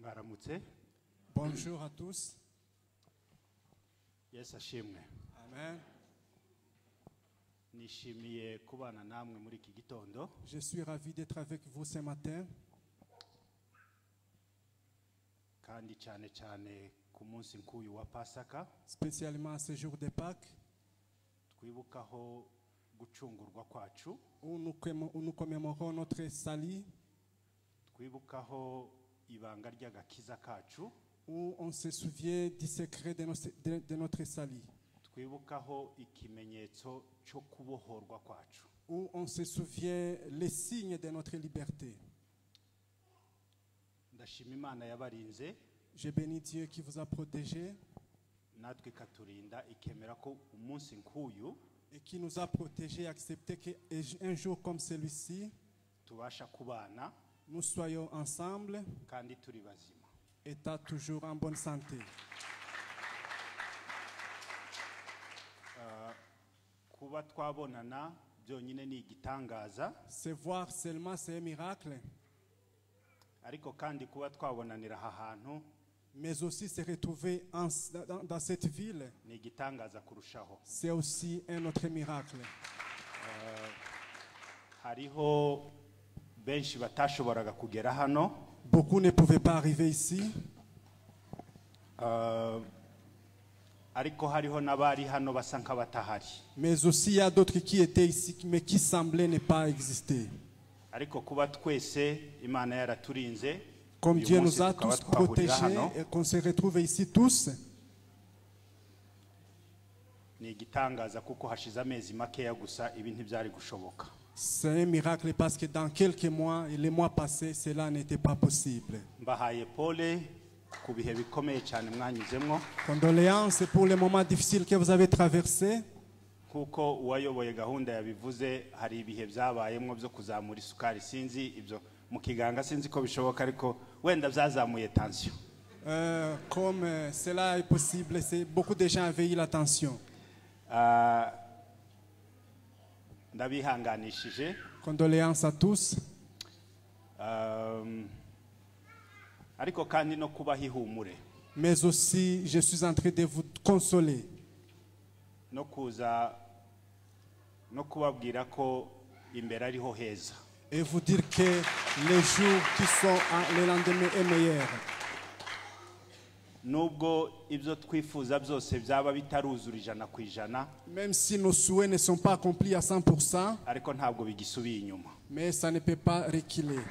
Mwaramutse. Bonjour à tous. Yesu ashimwe. Amen. Nishimiye kubana namwe muri iki gitondo. Je suis ravi d'être avec vous ce matin. Kandi cyane cyane ku munsi nk'uyu wa Pasaka. Spécialement à ce jour de Pâques. Twibukaho gucungurwa kwacu. Où nous commémorons notre salut. Twibukaho ibanga ry'agakiza kacu. Où on se souvient du secret de notre salut. Twibukaho ikimenyetso cyo kubohorwa kwacu. Où on se souvient les signes de notre liberté. Ndashima Imana yabarinze. Je bénis Dieu qui vous a protégé. Natwe ikaturinda ikemera ko umunsi nk'uyu et qui nous a protégés et accepté qu'un jour comme celui-ci tubasha kubana, nous soyons ensemble kandi turi bazima, étant toujours en bonne santé. Kuba twabonana byonyine ni igitangaza. Se voir seulement, c'est un miracle. Ariko kandi kuba twabonanira aha hantu, mais aussi se retrouver dans cette ville, ni igitangaza kurushaho. C'est aussi un autre miracle. Hariho benshi batashoboraga kugera hano. Beaucoup ne pouvaient pas arriver ici. Ariko hariho n'abari hano basa nk'abatahari. Mais aussi il y a d'autres qui étaient ici mais qui semblaient ne pas exister. Ariko kuba twese Imana yaraturinze, comme uyu Dieu munsi nous a tukaba tous twahurira protégés hano, et qu'on se retrouve ici tous. Ni igitangaza kuko hashize amezi makeya gusa ibi ntibyari gushoboka. C'est un miracle parce que dans quelques mois et les mois passés, cela n'était pas possible. Mbahaye pole ku bihe bikomeye cyane mwanyuzemo. Condoléances pour les moments difficiles que vous avez traversés. Kuko uwayoboye gahunda yabivuze, hari ibihe byabayemo byo kuzamura isukari, sinzi ibyo mu kiganga, sinzi ko bishoboka, ariko wenda byazamuye tension. Comme cela est possible, c'est beaucoup de gens avaient eu la tension. Ndabihanganishije. Condoléances à tous. Ariko kandi no kubaha ihumure. Mais aussi, je suis en train de vous consoler. No kuza no kubabwira ko imbere ariho heza. Et vous dire que les jours qui sont le lendemain est meilleur. Nubwo ibyo twifuza byose byaba bitaruzura ijana ku ijana, même si nos souhaits ne sont pas accomplis à 100%, ariko ntabwo bigisubiye inyuma. Mais ça ne peut pas reculer.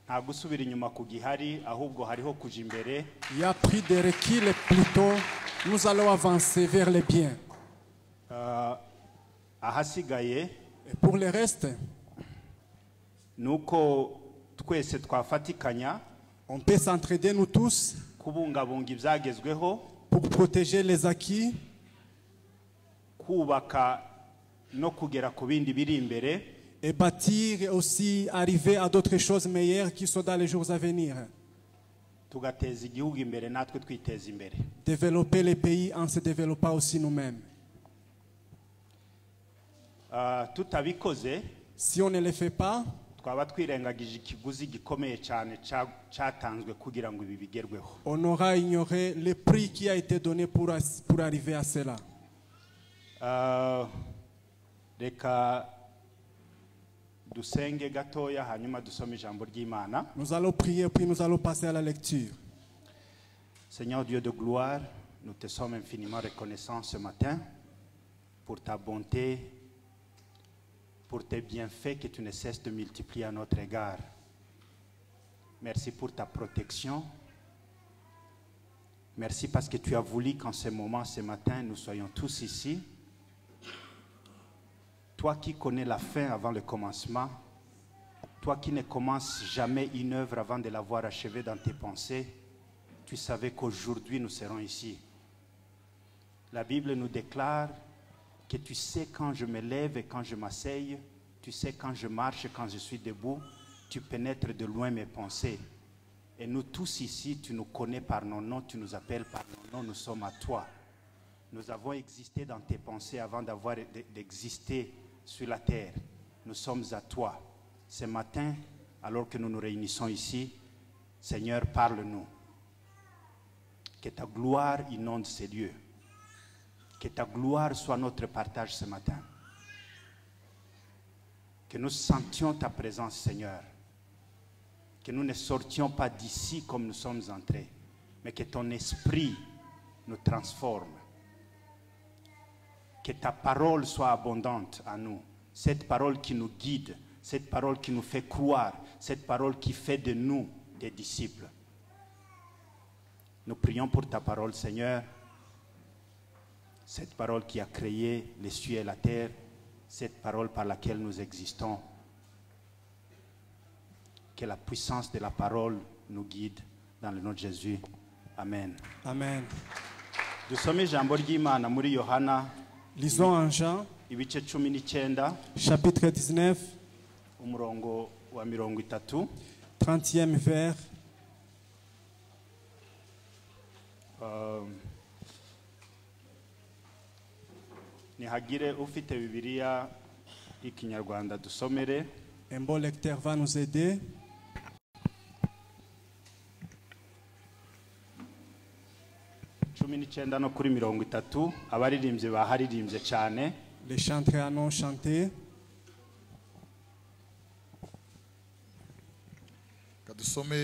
Nta gusubira inyuma ku gihari, ahubwo hariho kuja imbere. Il y a pris des reculs plutôt, nous allons avancer vers le bien. Ahasigaye, Et pour le reste, nuko twese twafatikanya, on peut s'entraider nous tous kubungabunga ibyagezweho, pour protéger les acquis, kubaka no kugera ku bindi biri imbere, et bâtir et aussi arriver à d'autres choses meilleures qui sont dans les jours à venir. Tugateza igihugu imbere natwe twiteza imbere. Développer les pays en se développant aussi nous-mêmes. Tutabikoze, si on ne le fait pas, twaba twirengagije ikiguzi gikomeye cyane cyatanzwe kugira ngo ibi bigerweho. On aura ignoré le prix qui a été donné pour arriver à cela. Reka dusenge gatoya hanyuma dusome ijambo ry'Imana. Nous allons prier puis nous allons passer à la lecture. Seigneur Dieu de gloire, nous te sommes infiniment reconnaissants ce matin pour ta bonté, pour tes bienfaits que tu ne cesses de multiplier à notre égard. Merci pour ta protection. Merci parce que tu as voulu qu'en ce moment, ce matin, nous soyons tous ici. Toi qui connais la fin avant le commencement, toi qui ne commences jamais une œuvre avant de l'avoir achevée dans tes pensées, tu savais qu'aujourd'hui nous serons ici. La Bible nous déclare que tu sais quand je me lève et quand je m'asseye, tu sais quand je marche et quand je suis debout, tu pénètres de loin mes pensées. Et nous tous ici, tu nous connais par nos noms, tu nous appelles par nos noms, nous sommes à toi. Nous avons existé dans tes pensées avant d'exister sur la terre. Nous sommes à toi. Ce matin, alors que nous nous réunissons ici, Seigneur, parle-nous. Que ta gloire inonde ces lieux. Que ta gloire soit notre partage ce matin. Que nous sentions ta présence, Seigneur. Que nous ne sortions pas d'ici comme nous sommes entrés, mais que ton esprit nous transforme. Que ta parole soit abondante à nous. Cette parole qui nous guide, cette parole qui nous fait croire, cette parole qui fait de nous des disciples. Nous prions pour ta parole, Seigneur. Cette parole qui a créé les cieux et la terre, cette parole par laquelle nous existons. Que la puissance de la parole nous guide dans le nom de Jésus. Amen. Amen. Dusome ijambo ry'Imana muri Yohana Lisons en Jean, ibice 19 chapitre 19, umurongo wa 30. 30e vers. Nihagire ufite Bibiliya y'ikinyarwanda dusomere. Un bon lecteur va nous aider. 19 no kuri 30 abaririmbye baharirimbye cyane. Les chantres en ont chanté. Kadusome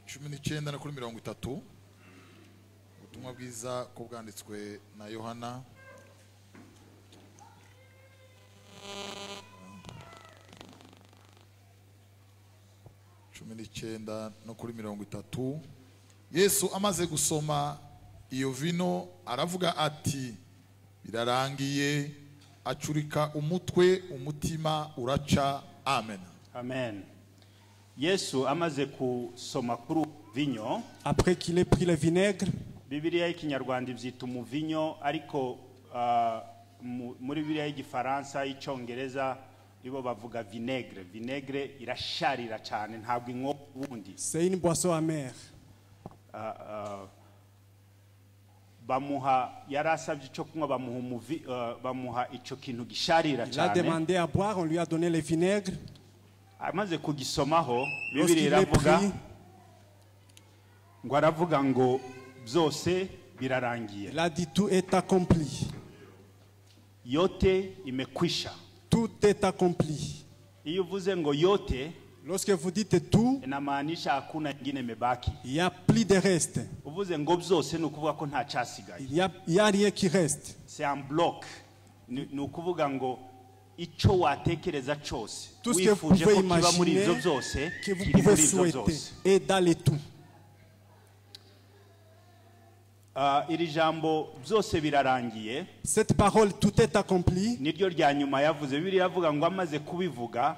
19 no kuri 30. Ubutumwa bwiza ko bwanditswe na Yohana. 19 no kuri 30. Yesu amaze gusoma iyo vino aravuga ati birarangiye, acurika umutwe, umutima uraca. Amen. Amen. Yesu amaze kusoma kuri vinyo, Après qu'il ait pris le vinaigre, Bibiliya y'ikinyarwanda ibyita umuvinyo, ariko muri Bibiliya y'igifaransa y'icyongereza ibo bavuga vinaigre. Vinaigre irasharira cyane, ntabwo inywa ubundi. C'est une boisson amère. Bamuha yarasabye icyo kunywa, bamuha umuvi, bamuha icyo kintu gisharira Il a cyane. demandé à boire, on lui a donné le vinaigre. Amaze kugisomaho, Bibiliya Lorsqu'il l'a iravuga pris, ngo aravuga ngo byose birarangiye. il a dit tout est accompli. Yote imekwisha. Tout est accompli. Iyo uvuze ngo yote, Lorsque vous dites tout, inamaanisha hakuna ingine imebaki. il n'y a plus de reste. Uvuze ngo byose ni ukuvuga ko nta cyasigaye. Il y a rien qui reste. C'est un bloc. Ni ukuvuga ngo icyo watekereza cyose, Tout ce que vous wifuje pouvez ko kiba muri imaginer, ibyo byose, que vous kiri pouvez muri ibyo souhaiter, byose. est dans le tout. Iri jambo byose birarangiye, Cette parole, tout est accompli. niryo rya nyuma yavuze. Bibiliya iravuga ngo amaze kubivuga,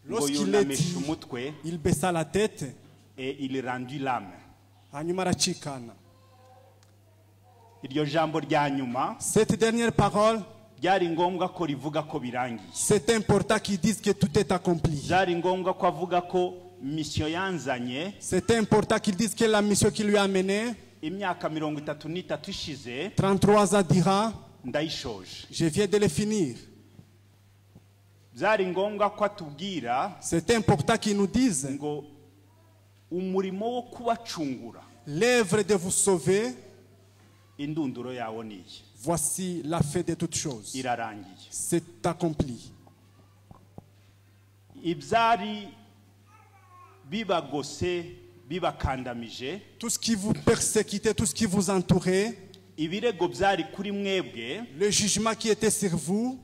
ngo Lorsqu'il l'a yunamisha dit, umutwe, il baissa la tête, et il rendit l'âme. Hanyuma aracikana. Iryo jambo rya nyuma Cette dernière parole, byari ngombwa ko rivuga ko birangiye. c'est important qu'il dise que tout est accompli. Byari ngombwa ko avuga ko mission yanzanye C'est important qu'il dise que la mission qui lui a amené, imyaka 33 ishize, 33 ans dira, ndayishoje. je viens de le finir. Byari ngombwa ko atubwira C'est important qu'il nous dise ngo umurimo wo kubacungura, l'œuvre de vous sauver, indunduro yawo ni iyi. voici la fin de toutes choses. Irarangiye. C'est accompli. Ibyari bibagose bibakandamije, Tout ce qui vous persécutait, tout ce qui vous entourait, ibirego byari kuri mwebwe, le jugement qui était sur vous,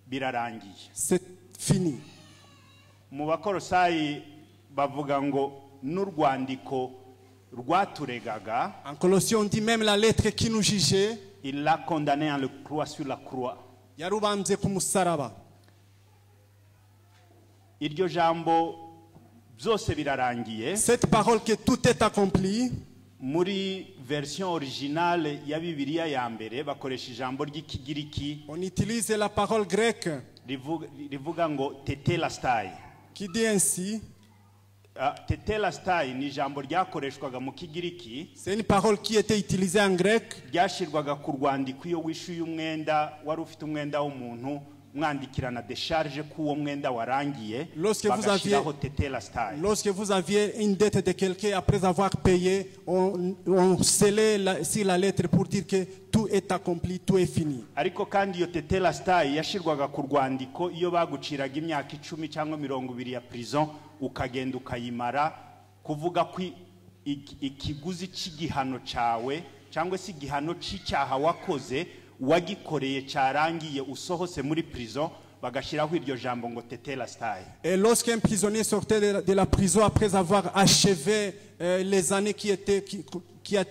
birarangiye. c'est fini. Mu Bakolosayi bavuga ngo n'urwandiko rwaturegaga, En Colossiens, on dit même la lettre qui nous jugeait, il l'a condamné en le croix sur la croix. yarubambye ku musaraba. Iryo jambo byose birarangiye, Cette parole que tout est accompli, muri version originale ya Bibiliya ya mbere bakoresha ijambo ry'ikigiriki on utilise la parole grecque rivuga ngo tetelastai. qui dit ainsi, Tetelastai ni ijambo ryakoreshwaga mu kigiriki, c'est une parole qui était utilisée en grec, ryashirwaga ku rwandiko iyo wishyuye umwenda, wari ufite umwenda w'umuntu mwandikirana décharge k'uwo mwenda warangiye, Lorsque vous bagashyiraho tetelestai. Lorsque vous aviez une dette de quelqu'un, après avoir payé, on scellait sur la lettre pour dire que tout est accompli, tout est fini. Ariko kandi iyo tetelestai yashirwaga ku rwandiko iyo baguciraga imyaka 10 cyangwa 20 ya prison, ukagenda ukayimara, kuvuga ko ikiguzi cy'igihano cyawe cyangwa se igihano cy'icyaha wakoze wagikoreye cyarangiye, usohose muri prison, bagashyiraho iryo jambo ngo tetelestai. Et lorsqu'un prisonnier sortait de la prison après avoir achevé les années qui étaient, qui a-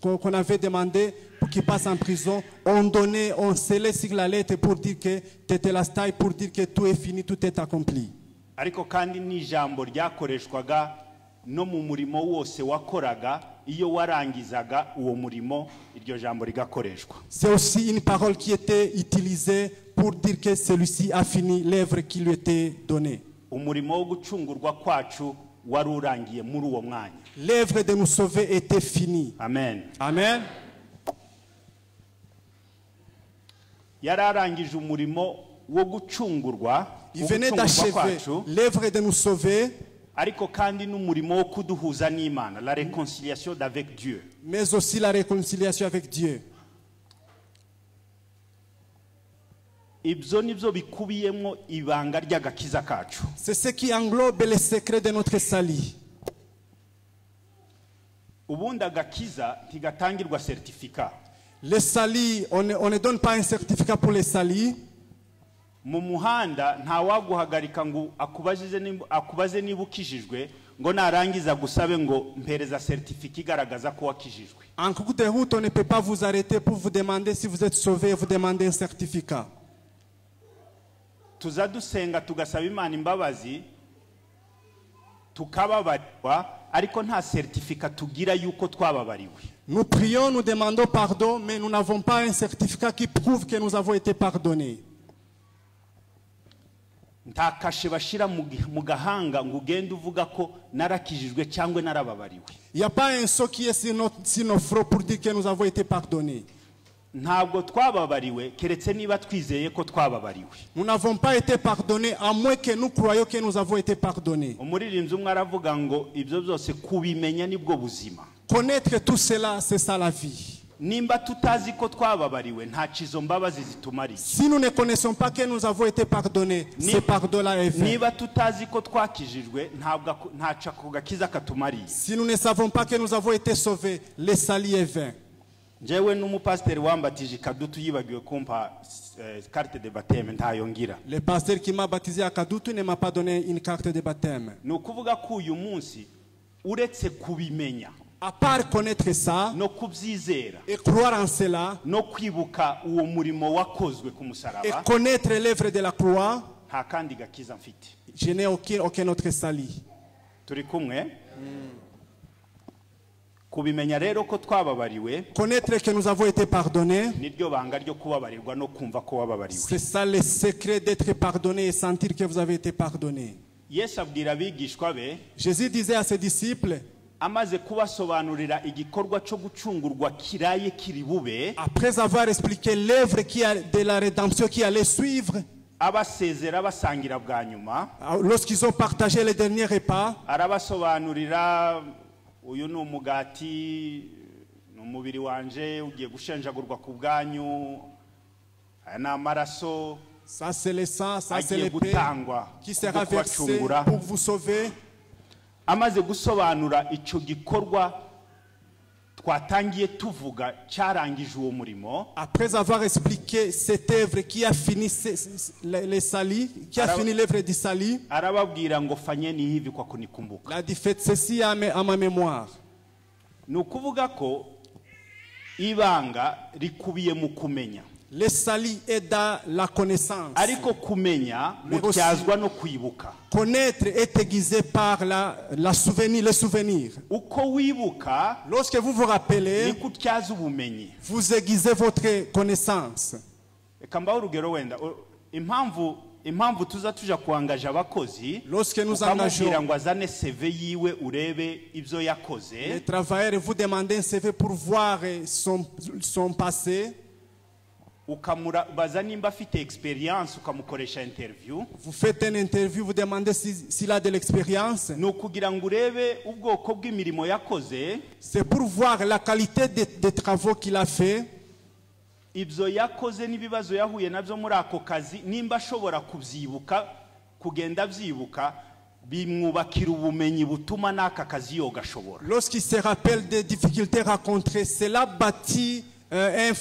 qu'on qu'on avait demandé pour qu'il passe en prison, on donnait, on scellait sur la lettre pour dire que tetelestai, pour dire que tout est fini, tout est accompli. Ariko kandi n'ijambo ryakoreshwaga no mu murimo wose wakoraga, iyo warangizaga uwo murimo, iryo jambo rigakoreshwa. C'est aussi une parole qui était utilisée pour dire que celui-ci a fini l'œuvre qui lui était donnée. Umurimo wo gucungurwa kwacu wari urangiye muri uwo mwanya. L'œuvre de nous sauver était finie. Amen. Amen. Yari arangije umurimo wo gucungurwa, Il wo venait gucungurwa d'achever kwacu, l'œuvre de nous sauver, ariko kandi n'umurimo wo kuduhuza n'Imana, la réconciliation d'avec Dieu. Mais aussi la réconciliation avec Dieu. Ibyo nibyo bikubiyemo ibanga ry'agakiza kacu. C'est ce qui englobe les secrets de notre salut. Ubundi agakiza ntigatangirwa certificat. Le salut, on ne donne pas un certificat pour le salut. Mu muhanda ntawaguhagarika ngo akubaze nimba, akubaze niba ukijijwe, ngo narangiza gusabe ngo mpereza certificat igaragaza ko wakijijwe. En cours de route, on ne peut pas vous arrêter pour vous demander si vous êtes sauvé et vous demander un certificat. Tuza dusenga tugasaba Imana imbabazi, tukababarirwa, ariko nta certificat tugira yuko twababariwe. Nous prions, nous demandons pardon, mais nous n'avons pas un certificat qui prouve que nous avons été pardonnés. Nta kashe bashyira mu gahanga ngo ugende uvuga ko narakijijwe cyangwa narababariwe. Il n'y a pas un sceau qui est sur nos fronts pour dire que nous avons été pardonnés. Ntabwo twababariwe keretse niba twizeye ko twababariwe. Nous n'avons pas été pardonnés à moins que nous croyions que nous avons été pardonnés. Umuririmbyi umwe aravuga ngo ibyo byose kubimenya nibwo buzima. Connaître tout cela, c'est ça la vie. Nimba tutazi ko twababariwe, ntaco izo mbabazi zitumariye. Si nous ne connaissons pas que nous avons été pardonnés, ce pardon-là est vain. Niba tutazi ko twakijijwe, ntabwo ntaco ako gakiza katumariye. Si nous ne savons pas que nous avons été sauvés, le salut est vain. Njyewe n'umupasiteri wambatije Kadutu yibagiwe kumpa carte de baptême, ntayo ngira. Le pasteur qui m'a baptisé à Kadutu ne m'a pas donné une carte de baptême. Ni ukuvuga ko uyu munsi, uretse kubimenya À part connaître ça no kubyizera et croire en cela no kwibuka uwo murimo wakozwe ku musaraba, et connaître l'œuvre de la croix, nta kandi gakiza mfite. Je n'ai aucun autre salut. Turi kumwe? Kubimenya rero ko twababariwe Connaître que nous avons été pardonnés, niryo banga ryo kubabarirwa no kumva ko wababariwe. C'est ça le secret d'être pardonné et sentir que vous avez été pardonné. Yesu abwira abigishwa be, Jésus disait à ses disciples, amaze kubasobanurira igikorwa cyo gucungurwa kiraye kiri bube, après avoir expliqué l'œuvre de la rédemption qui allait suivre, abasezera basangira bwa nyuma, lorsqu'ils ont partagé le dernier repas, arabasobanurira: uyu ni umugati, ni umubiri wanje ugiye gushenjagurwa ku bwanyu, aya ni amaraso ça c'est le sang, ça c'est agiye le pain gutangwa qui sera kubwo versé kubacungura. Pour vous sauver. Amaze gusobanura icyo gikorwa twatangiye tuvuga cyarangije uwo murimo, Après avoir expliqué cette œuvre qui a fini les saluts, qui a fini l'œuvre du salut, arababwira ngo fanyeni hivi kwa kunikumbuka. Il a dit: faites ceci à ma mémoire. Ni ukuvuga ko ibanga rikubiye mu kumenya. Le salut est dans la connaissance. Ariko kumenya Mais aussi- gutyazwa no kwibuka. Connaître est aiguisé par la souvenir, le souvenir. Uko wibuka Lorsque vous vous rappelez, niko utyaza ubumenyi. Vous aiguisez votre connaissance. Reka mbahe urugero wenda. Impamvu tuza tuja kuangaja abakozi, Lorsque nous ukamubwira engageons ngo azane CV yiwe urebe ibyo yakoze, les travailleurs, vous demandez un CV pour voir son passé. Ukamubaza nimba afite experience, ukamukoresha interview. Vous faites une interview, vous demandez s'il a de l'expérience. Ni ukugira ngo urebe ubwoko bw'imirimo yakoze. C'est pour voir la qualité des travaux qu'il a fait. Ibyo yakoze n'ibibazo yahuye nabyo muri ako kazi, nimba ashobora kubyibuka, kugenda abyibuka bimwubakira ubumenyi butuma n'aka kazi yogashobora. Lorsqu'il se rappelle des difficultés rencontrées, cela bâtit un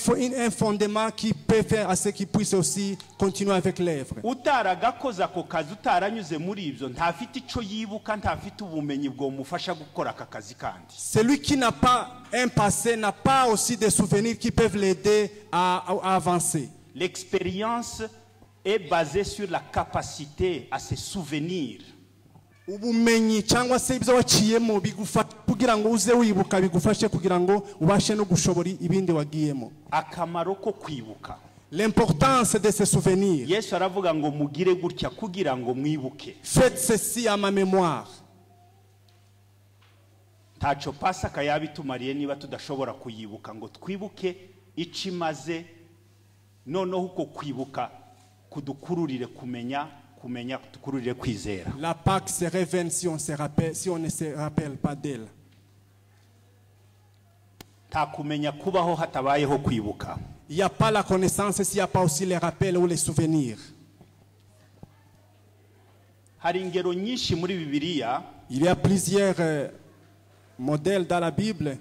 fondement qui peut faire à ce qu'il puisse aussi continuer avec l'œuvre. Utaragakoze ako kazi, utaranyuze muri ibyo, ntafite icyo yibuka, ntafite ubumenyi bwomufasha gukora aka kazi kandi. Celui qui n'a pas un passé n'a pas aussi des souvenirs qui peuvent l'aider à avancer. L'expérience est basée sur la capacité à se souvenir. Ubumenyi cyangwa se ibyo waciyemo bigufasha kugira ngo uze wibuka, bigufashe kugira ngo ubashe no gushobora ibindi wagiyemo. Akamaro ko kwibuka. L'importance de se souvenir. Yesu aravuga ngo mugire gutya kugira ngo mwibuke. Faites ceci à ma mémoire. Ntacyo Pasaka yaba itumariye niba tudashobora kuyibuka ngo twibuke icyo imaze, noneho uko kwibuka kudukururire kumenya, kumenya kudukururire kwizera. La Pâque serait vaine si on se rappelle, si on ne se rappelle pas d'elle. Nta kumenya kubaho hatabayeho kwibuka. Il n'y a pas la connaissance s'il n'y a pas aussi les rappels ou les souvenirs. Hari ingero nyinshi muri Bibiliya. Il y a plusieurs modèles dans la Bible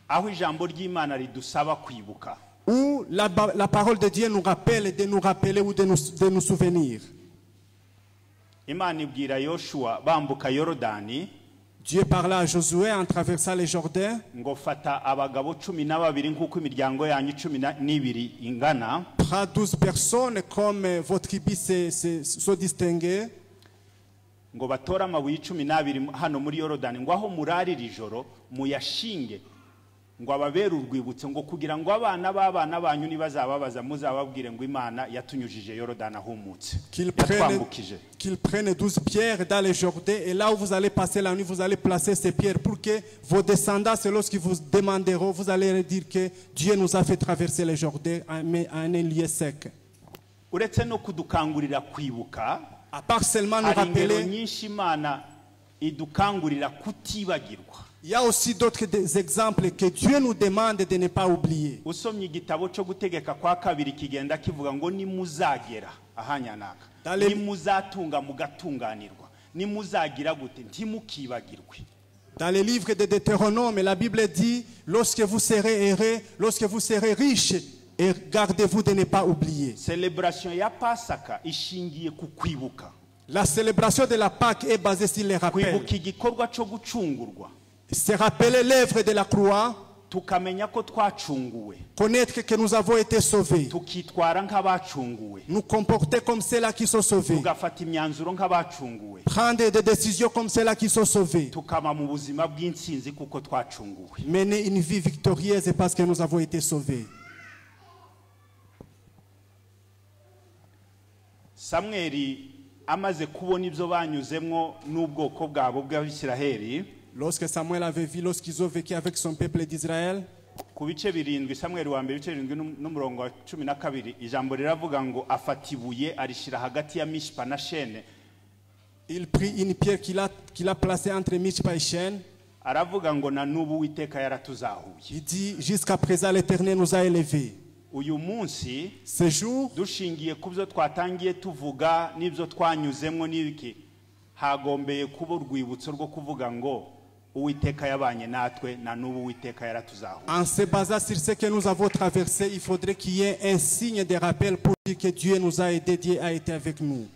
aho ijambo ry'Imana ridusaba kwibuka. Où la parole de Dieu nous rappelle de nous rappeler ou de nous souvenir. Imana ibwira Yoshua bambuka Yorodani. Dieu parla à Josué en traversant le Jourdain. Ngo fata abagabo 12 nk'uko imiryango yanyu 12 ingana. Prends 12 personnes comme vos tribus se distinguaient. Ngo batore amabuye 12 hano muri Yorodani, ngo aho murarira ijoro muyashinge, ngo ababere urwibutso, ngo kugira ngo abana b'abana banyu nibazababaza muzababwire ngo Imana yatunyujije Yorodani ahumutse, yatwambukije. Qu'ils prennent 12 pierres dans le Jourdain, et là où vous allez passer la nuit, vous allez placer ces pierres pour que vos descendants, c'est lorsqu'ils vous demanderont, vous allez leur dire que Dieu nous a fait traverser le Jourdain à un lieu sec. Uretse no kudukangurira kwibuka, À part seulement nous hari ingero rappeler, nyinshi Imana idukangurira kutibagirwa. il y a aussi d'autres des exemples que Dieu nous demande de ne pas oublier. Usomye igitabo cyo Gutegeka kwa Kabiri kigenda kivuga ngo nimuzagera ahanyanaka, nimuzatunga mugatunganirwa, nimuzagira gute, ntimukibagirwe. Dans les livres de Deutéronome, la Bible dit, lorsque vous serez heureux, lorsque vous serez riches, et gardez-vous de ne pas oublier. Celebration ya Pasaka ishingiye ku kwibuka. La célébration de la Pâque est basée sur les rappels. Kwibuka igikorwa cyo gucungurwa. Se rappeler l'œuvre de la croix, tukamenya ko twacunguwe, connaître que nous avons été sauvés, tukitwara nk'abacunguwe, nous comporter comme ceux-là qui sont sauvés, tugafata imyanzuro nk'abacunguwe, prendre des décisions comme ceux-là qui sont sauvés, tukaba mu buzima bw'intsinzi kuko twacunguwe. Mener une vie victorieuse parce que nous avons été sauvés. Samweli amaze kubona ibyo banyuzemwo n'ubwoko bwabo bw'Abisiraheli, Lorsque Samuel avait vu, lorsqu'ils ont vécu avec son peuple d'Israël, ku bice 7, Samweli wa mbere ibice 7 n'umurongo wa 12, ijambo riravuga ngo afata ibuye arishyira hagati ya Mishipa na Shene. Il prit une pierre qu'il a placée entre Mishpa et Shen. Aravuga ngo na n'ubu Uwiteka yaratuzahuye. Il dit, jusqu'à présent l'Éternel nous a élevés. Uyu munsi, Ce jour, dushingiye ku byo twatangiye tuvuga n'ibyo twanyuzemo n'ibiki, hagombeye kuba urwibutso rwo kuvuga ngo Uwiteka yabanye natwe, na n'ubu Uwiteka yaratuzahuye. En se basant sur ce que nous avons traversé, il faudrait qu'il y ait un signe de rappel pour dire que Dieu nous a aidés, Dieu a été avec nous.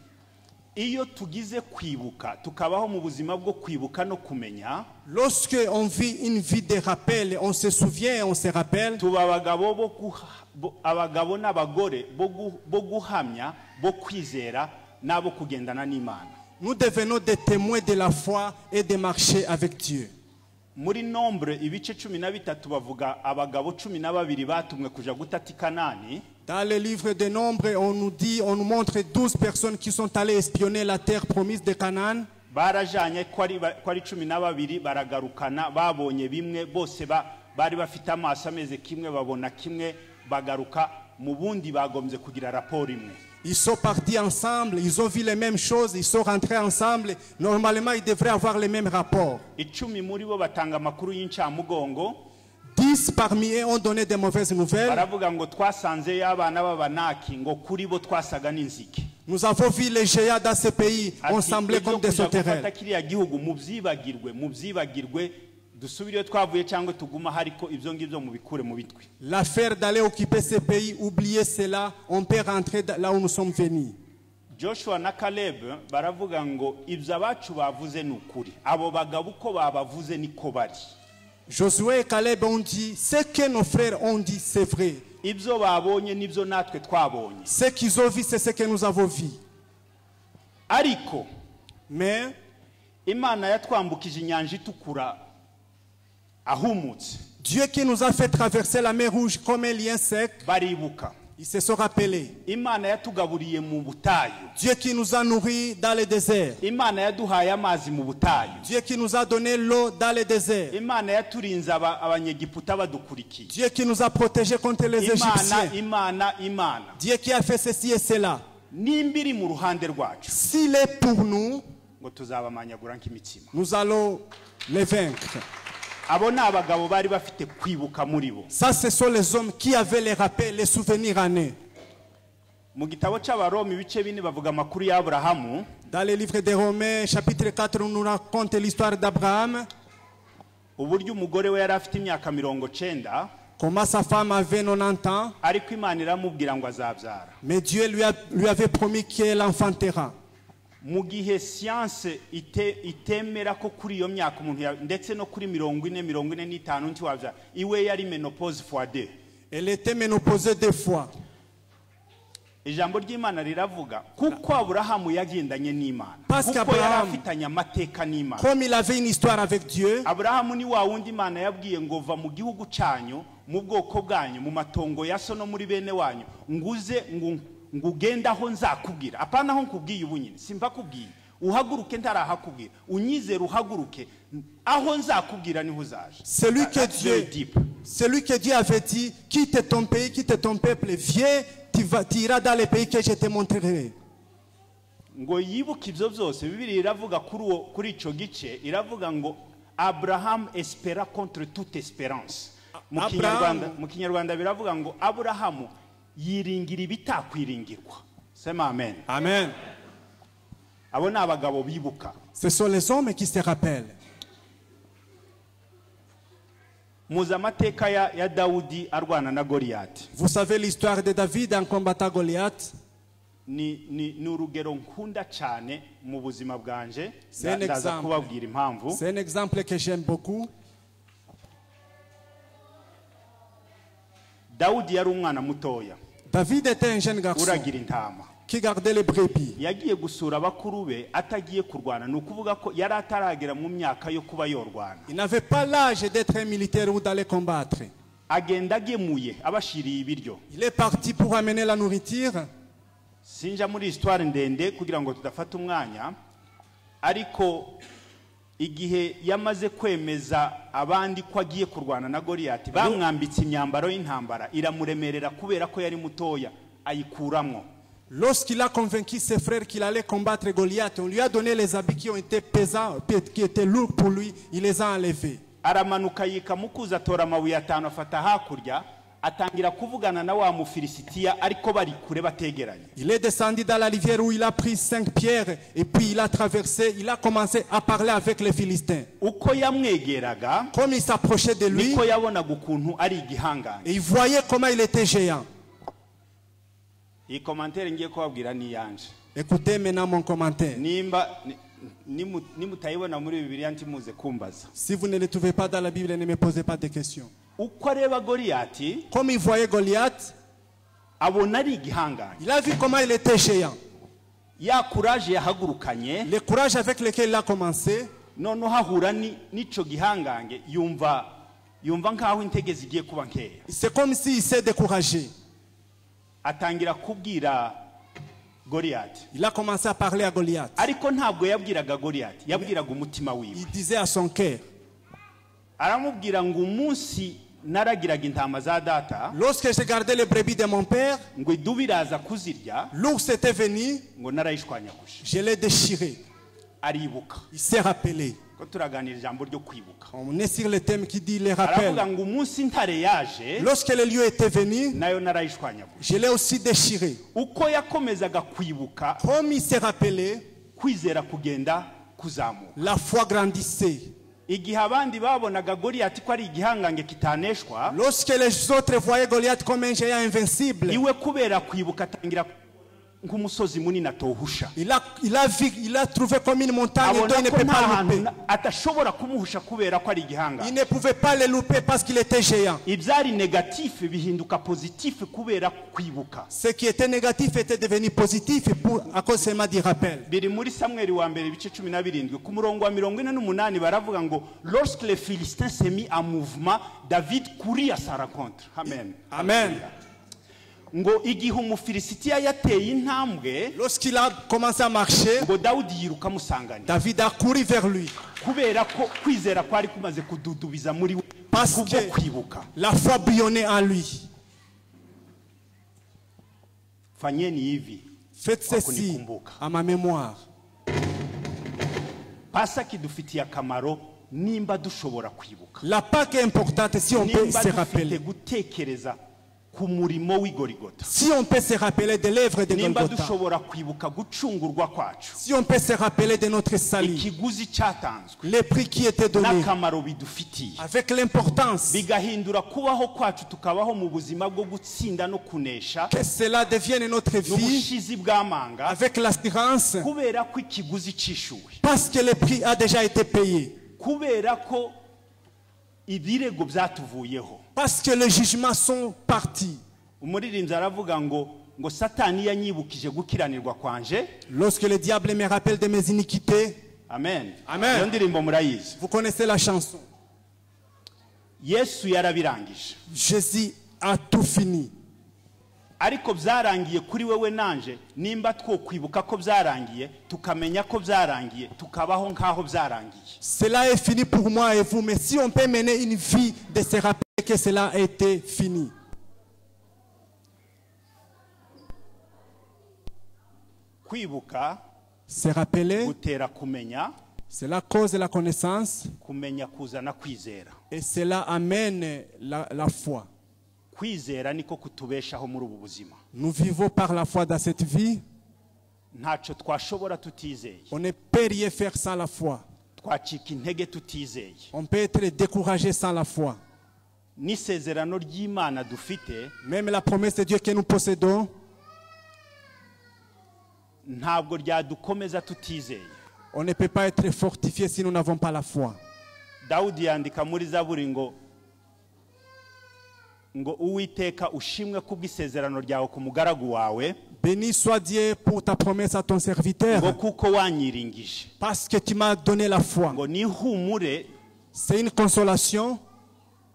Iyo tugize kwibuka, tukabaho mu buzima bwo kwibuka no kumenya, Lorsque on vit une vie de rappel, on se souvient, on se rappelle, tuba abagabo bo abagabo n'abagore bo guhamya, bo kwizera n'abo kugendana n'Imana. Nous devenons des témoins de la foi et de marcher avec Dieu. Muri Nombre ibice 13 bavuga abagabo 12 batumwe kuja gutata i Kanani. Dans le livre des Nombres, on nous dit, on nous montre 12 personnes qui sont allées espionner la terre promise de Canaan. Barajanye ko ari 12, baragarukana babonye bimwe, bose bari bafite amaso ameze kimwe, babona kimwe, bagaruka Mu bundi bagombye kugira raporo imwe. Ils sont partis ensemble, ils ont vu les mêmes choses, ils sont rentrés ensemble. Normalement, ils devraient avoir les mêmes rapports. 10 muri bo batanga amakuru y'incamugongo. 10 parmi eux ont donné des mauvaises nouvelles. Baravuga ngo twasanzeyo abana b'Abanaki, ngo kuri bo twasaga n'inzige. Nous avons vu les géants dans ce pays, on Ati, semblait ibyo comme des kuja gufata sauterelles. Kiriya gihugu mubyibagirwe, mubyibagirwe, dusubire iyo twavuye cyangwa tuguma, ariko ibyo ngibyo mubikure mu bitwi. L'affaire d'aller occuper ce pays, oubliez cela, on peut rentrer là où nous sommes venus. Joshua na Caleb baravuga ngo ibyo abacu bavuze ni ukuri, abo bagabo uko babavuze niko bari. Josué et Caleb ont dit, ce que nos frères ont dit, c'est vrai. Ibyo babonye nibyo natwe twabonye. Ce qu'ils ont vu, c'est ce que nous avons vu. Ariko Mais Imana yatwambukije inyanja Itukura ahumutse. Dieu qui nous a fait traverser la mer Rouge comme un lien sec, Baribuka. Ils se sont rappelés. Imana yatugaburiye mu butayu. Dieu qui nous a nourris dans le désert. Imana yaduhaye amazi mu butayu. Dieu qui nous a donné l'eau dans le désert. Imana yaturinze Abanyegiputa badukurikiye. Dieu qui nous a protégés contre les Imana, Égyptiens. Imana, Imana. Dieu qui a fait ceci et cela. Nimba iri mu ruhande rwacu, S'il est pour nous, ngo tuzabamanyagura nk'imitsima. Nous allons les vaincre. Abo ni abagabo bari bafite kwibuka muri bo. Ça, ce sont les hommes qui avaient les rappels, les souvenirs en eux. Mu gitabo cy'Abaroma ibice 4 bavuga amakuru y'Aburahamu. Dans le livre des Romains, chapitre 4, on nous raconte l'histoire d'Abraham. Uburyo umugore we yari afite imyaka 90. Comment sa femme avait 90 ans. Ariko Imana iramubwira ngo azabyara. Mais Dieu lui avait promis qu'elle enfantera. Mu gihe siyanse itemera ko kuri iyo myaka umuntu ndetse no kuri 40, 45 ntiwabyara, iwe yari ménopause fois deux. Elle était ménopausée deux fois. Ijambo ry'Imana riravuga kuko Aburahamu yagendanye n'Imana, Parce kuko yari qu'Abraham, afitanye amateka n'Imana. Comme il avait une histoire avec Dieu, Aburahamu ni wa wundi Imana yabwiye ngo va mu gihugu cyanyu, mu bwoko bwanyu, mu matongo ya so no muri bene wanyu, nguze ngo ugende aho nzakubwira, apana aho nkubwiye ubu nyine, simba kubwiye, uhaguruke ntarahakubwira, unyizere uhaguruke, aho nzakubwira niho uzaje. Celui que That's very Dieu, deep. Celui que Dieu avait dit, quitte ton pays, quitte ton peuple, viens, tu iras dans les pays que je te montrerai. Ngo yibuke ibyo byose, Bibiliya iravuga kuri uwo, kuri ico gice iravuga ngo Abraham espéra contre toute espérance. Mu Abraham- Kinyarwanda, mu Kinyarwanda biravuga ngo Aburahamu yiringira ibitakwiringirwa. Sema amen. Amen. Abo ni abagabo bibuka. Ce sont les hommes qui se rappellent. Muzi amateka ya Dawudi arwana na Goliyati. Vous savez l'histoire de David en combattant Goliath. Ni urugero nkunda cyane mu buzima bwanje. C'est un Ndaza exemple. kubabwira impamvu. C'est un exemple que j'aime beaucoup. Dawudi yari umwana mutoya. David était un jeune garçon Uragira intama. Qui gardait les brebis. Yagiye gusura bakuru be atagiye kurwana, ni ukuvuga ko yari ataragera mu myaka yo kuba yorwana. Il n'avait pas l'âge d'être un militaire ou d'aller combattre. Agenda agemuye abashiriye ibiryo. Il est parti pour amener la nourriture. Sinja muri histoire ndende kugira ngo tudafata umwanya, ariko igihe yamaze kwemeza abandi ko agiye kurwana na Goliyati, bamwambitse imyambaro y'intambara iramuremerera kubera ko yari mutoya, ayikuramwo. Lorsqu'il a convaincu ses frères qu'il allait combattre Goliath, on lui a donné les habits qui ont été pesants, qui étaient lourds pour lui, il les a enlevés. Aramanuka yika mu kuzi, atora amabuye atanu, afata hakurya, atangira kuvugana na wa Mufilisitiya ariko bari kure bategeranye. Il est descendu dans la rivière où il a pris 5 pierres et puis il a traversé, il a commencé à parler avec les Philistins. Uko yamwegeraga, Comme il s'approchait de lui, niko yabonaga ukuntu ari igihangange. Et il voyait comment il était géant. Iyi commentaire ngiye kubabwira ni iyanje. Écoutez maintenant mon commentaire. Nimba nimutayibona muri Bibiliya ntimuze kumbaza. Si vous ne le trouvez pas dans la Bible, ne me posez pas de questions. Uko areba Goliyati, Comme il voyait Goliath, abona ari igihangange. Il a vu comment il était géant. Ya courage yahagurukanye, Le courage avec lequel il a commencé, noneho ahura n'ico gihangange, yumva nkaho intege zigiye kuba nkeya. C'est comme s'il s'est découragé. Atangira kubwira Goliath. Il a commencé à parler à Goliath. Ariko ntabwo yabwiraga Goliath, yabwiraga umutima wiwe. Il disait à son cœur. Aramubwira ngo umunsi Naragiraga intama za data Lorsque j'ai gardé les brebis de mon père, ngo idubu iraza kuzirya l'ours était venu, ngo narayishwanyaguje. Je l'ai déchiré. Aribuka. Il s'est rappelé. Ko turaganira ijambo ryo kwibuka. On est sur le thème qui dit les rappels. Aravuga ngo umunsi intare yaje Lorsque le lion était venu, nayo narayishwanyaguje. Je l'ai aussi déchiré. Uko yakomezaga kwibuka Comme il s'est rappelé, kwizera kugenda kuzamuka. La foi grandissait. Igihe abandi babonaga Goliyati ko ari igihangange kitaneshwa Lorsque les autres voyaient Goliath comme un géant invincible, iwe kubera kwibuka atangira nk'umusozi munini atohusha. il a vu, il a trouvé comme une montagne dont Abona il ne ko peut nta pas hantu louper. Atashobora kumuhusha kubera ko ari Il igihangange. ne pouvait pas le louper parce qu'il était géant. Ibyari négatif bihinduka positif kubera kwibuka. Ce qui était négatif était devenu positif à cause seulement du rappel. Biri muri Samweli wa mbere ibice 17 ku murongo wa 48 baravuga ngo lorsque les Philistins s'est mis en mouvement, David courut à sa rencontre. Amen. Amen. Ngo igihe Umufilisitiya yateye intambwe Lorsqu'il a commencé à marcher, ngo Dawudi yiruka amusanganira David a couru vers lui. Kubera ko kwizera kwari kumaze kududubiza muri we Parce kubwo que kwibuka. La foi bouillonnait en lui. Fanyeni hivi Faites kwa ceci kunikumbuka. À ma mémoire. Pasaka idufitiye akamaro nimba dushobora kwibuka. La Pâque est importante si on peut Nimba se dufite rappeler. Gutekereza ku murimo w'i Gorigota. Si on peut se rappeler de l'œuvre de Nimba Golgotha. Dushobora kwibuka gucungurwa kwacu. Si on peut se rappeler de notre salut. Ikiguzi cyatanzwe Les prix qui étaient donnés. N'akamaro bidufitiye. Avec l'importance. Bigahindura kubaho kwacu tukabaho mu buzima bwo gutsinda no kunesha Que cela devienne notre vie. N'ubushizi bw'amanga Avec l'assurance. Kubera ko ikiguzi cishuwe. Parce que le prix a déjà été payé. Kubera ko ibirego byatuvuyeho. Parce que les jugements sont partis. Umuririmbyi aravuga ngo ngo Satani yanyibukije gukiranirwa kwanje. Lorsque le diable me rappelle de mes iniquités, Amen. Amen. Iyo ndirimbo murayizi. Vous connaissez la chanson. Yesu yarabirangije. Jésus a tout fini. Ariko byarangiye kuri wewe nanje nimba twokwibuka ko byarangiye tukamenya ko byarangiye tukabaho nk'aho byarangiye. Cela est fini pour moi et vous, mais si on peut mener une vie de se rappeler que cela a été fini. Kwibuka Se rappeler, gutera kumenya. Cela cause la connaissance Kumenya kuzana kwizera. Et cela amène la foi. Kwizera niko kutubeshaho muri ubu buzima. Nous vivons par la foi dans cette vie. Ntacyo twashobora tutizeye. On ne peut rien faire sans la foi. Twacika intege tutizeye. On peut être découragé sans la foi. N'isezerano ry'Imana dufite Même la promesse de Dieu que nous possédons, ntabwo ryadukomeza tutizeye. On ne peut pas être fortifié si nous n'avons pas la foi. Dawudi yandika muri Zaburi ngo ngo Uwiteka ushimwe kubw'isezerano ryawe ku mugaragu wawe. Béni soit Dieu pour ta promesse à ton serviteur, ngo kuko wanyiringije. Parce que tu m'as donné la foi. Ngo nihumure C'est une consolation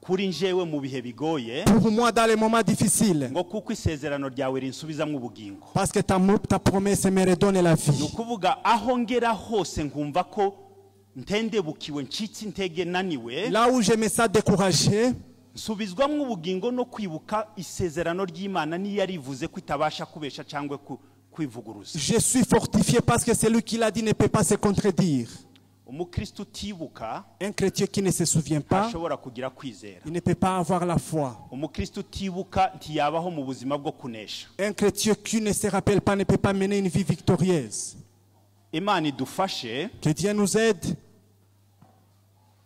kuri njyewe mu bihe bigoye pour moi dans les moments difficiles, ngo kuko isezerano ryawe rinsubizamo ubugingo. Parce que ta promesse me redonne la Ni vie. Ukuvuga aho ngera hose nkumva ko ntendebukiwe ncitse intege naniwe Là où je me sens découragé, nsubizwamo ubugingo no kwibuka isezerano ry'Imana niyo yarivuze ko itabasha kubesha cyangwa kwivuguruza. Je suis fortifié parce que celui qui l'a dit ne peut pas se contredire. Umukristo utibuka Un chrétien qui ne se souvient pas, ntashobora kugira kwizera. Il ne peut pas avoir la foi. Umukristo utibuka ntiyabaho mu buzima bwo kunesha. Un chrétien qui ne se rappelle pas ne peut pas mener une vie victorieuse. Imana idufashe Que Dieu nous aide,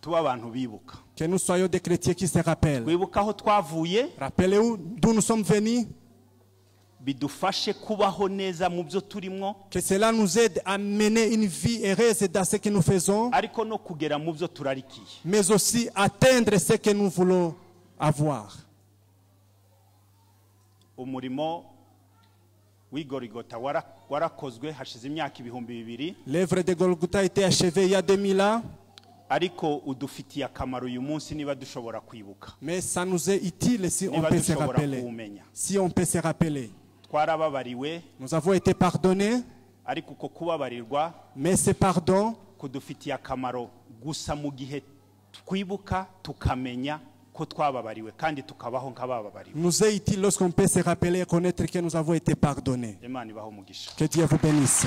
tube abantu bibuka. Que nous soyons des chrétiens qui se rappellent. Twibuka aho twavuye Rappelez-vous d'où nous sommes venus, bidufashe kubaho neza mu byo turimo que cela nous aide à mener une vie heureuse dans ce que nous faisons, ariko no kugera mu byo turarikiye. Mais aussi atteindre ce que nous voulons avoir. Umurimo w'i Gorigota warakozwe hashize imyaka 2000. L'œuvre de Golgotha a été achevée il y a 2000 ans, ariko udufitiye akamaro uyu munsi niba dushobora kwibuka. Mais ça nous est utile si on Niba peut se dushobora rappeler. Kuwumenya. Si on peut se rappeler. Twarababariwe Nous avons été pardonnés, ariko uko kubabarirwa mais ce pardon kudufitiye akamaro gusa mu gihe twibuka tukamenya Ko twababariwe kandi tukabaho nk'abababariwe. Nous est utile lorsqu'on peut se rappeler et connaître que nous avons été pardonnés. Imana ibahe umugisha. Que Dieu vous bénisse.